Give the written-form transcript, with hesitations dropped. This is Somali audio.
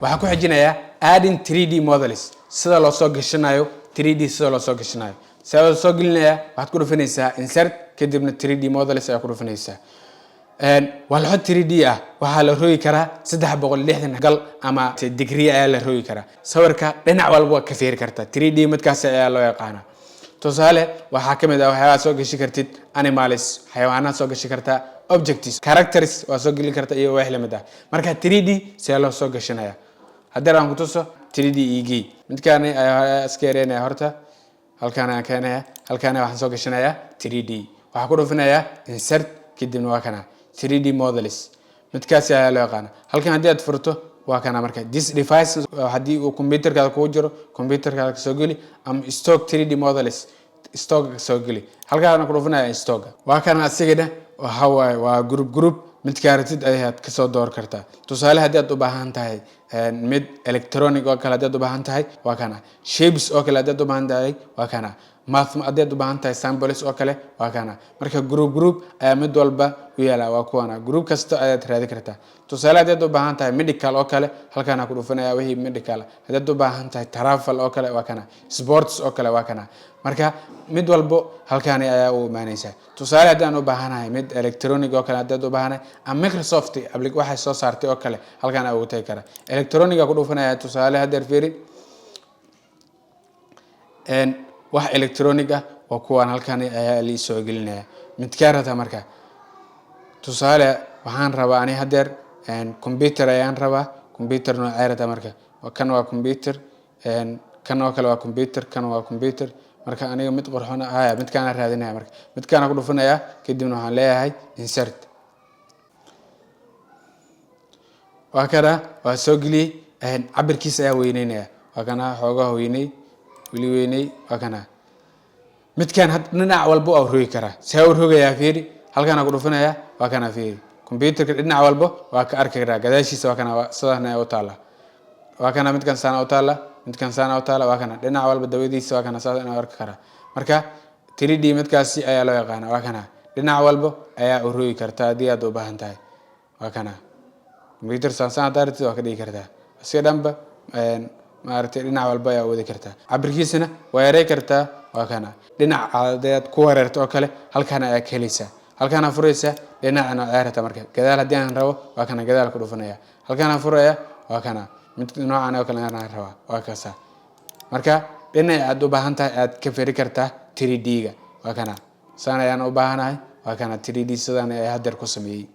Waxaan ku xijinayaa adding 3D models, sida loo soo gashanayo 3D, sida loo soo gashanayo. Sida loo soo gelinayaa, waxaad ku dhufanaysaa insert, kadibna 3D models ayaa ku dhufanaysaa. Walxo 3D ah waxaa la rogi karaa 360 gal ama degree ayaa la rogi karaa. Sawirka dhinac walba waa ka fiiri kartaa. 3D midkaas ayaa loo yaqaanaa. Tusaale, waxaa ka mid ah waxyaabaha soo gashi kartid animals, xayawaanaha soo gashi kartaa, objects, characters waa soo gelin karta iyo wax lamid ah. Marka 3D see loo soo gashanaya? Haddii aan kutuso 3D eg, midkaani ayaa iska yareynaya horta, halkaan ayaan keenaya, halkaana waxaan soo gashanayaa 3D. Waxaan ku dhufinayaa insert, kadibna waa kana 3D models, midkaasi ayaa loo yaqaana. Halkan haddii aad furto, waa kana. Marka this device, haddii uu computerkaada kugu jiro, computerkaada kasoo geli, ama stock 3D models, stock kasoo geli. Halkaana ku dhufinaya stock, waa kana. Asigana waxa waaye waa group group, midkaa rabtid ayaad kasoo door kartaa. Tusaale, haddii aad u baahan tahay mid electronic oo kale, haddii aad u baahan tahay, waa kana. Shapes oo kale haddii aad u baahan tahay, waa kana. Math haddii aad u baahan tahay, symbols oo kale, waa kana. Marka group group ayaa mid walba u yaala, waa kuwana. Group kasta ayaad raadi kartaa. Tusaale, haddii aad u baahan tahay medical oo kale, halkaana ku dhufanaya wixii medical. Haddii aad u baahan tahay travel oo kale, waa kana. Sports oo kale, waa kana. Marka mid walbo halkaani ayaa u imaanaysaa. Tusaale, haddii aan u baahanahay mid electronic oo kale, haddii aad u baahanahay ama Microsoft waxay soo saartay oo kale, halkaan ayaa ugu tagi karaa. Electronic ku dhufanaya. Tusaale, haddeer fiiri, wax electronic ah waa kuwaan, halkan ayaa lii soo gelinaya. Midkaa rabtaa? Marka tusaale, waxaan rabaa ani haddeer computer ayaan rabaa. Computer noocee rabtaa? Marka kan waa computer, kan oo kale waa computer, kan waa computer. Marka aniga mid qurxoon haya, midkaana raadinaya. Marka midkaana ku dhufanaya, kadibna waxaan leeyahay insert. Waa kana, waa soo geliyey. Cabirkiisa ayaa weyneynaya, waa kana. Xoogaha weyney, weli weyney, waa kana. Midkan dhinac walba waa rogi karaa. See u rogayaa? Fiiri, halkaana ku dhufanaya, waa kana. Fiiri, computerka dhinac walba waa ka arki karaa gadaashiisa. Waa kana, sidan ayaa u taala. Waa kana, midkan saana u taala, midkan saana u taala. Waa kana, dhinac walba dabadiisa waa kana, saas inaa arki karaa. Marka 3D midkaasi ayaa loo yaqaana. Waa kana, dhinac walba ayaa u rogi kartaa haddii aad u baahan tahay. Waa kana computer, saansaan haddaa rabtid waa ka dhigi kartaa. Asiga dhanba maaragtay, dhinac walba ayaa wadi kartaa. Cabirkiisana waa yarey kartaa. Waa kana. Dhinac hadaad ku wareerto oo kale, halkan ayaa ka helaysaa, halkaana furaysaa, dhinacana ayaa rabtaa. Marka gadaal haddii aan rabo, waa kana, gadaal ku dhufanaya, halkaana furaya, waa kana. Mid noocan oo kale aan rabaa, waa kaasa. Marka dhinac aad u baahan tahay aad ka feri kartaa 3D-ga. Waa kana, saan ayaan u baahanahay. Waa kana 3D, sidaan ayaa haddeer ku sameeyey.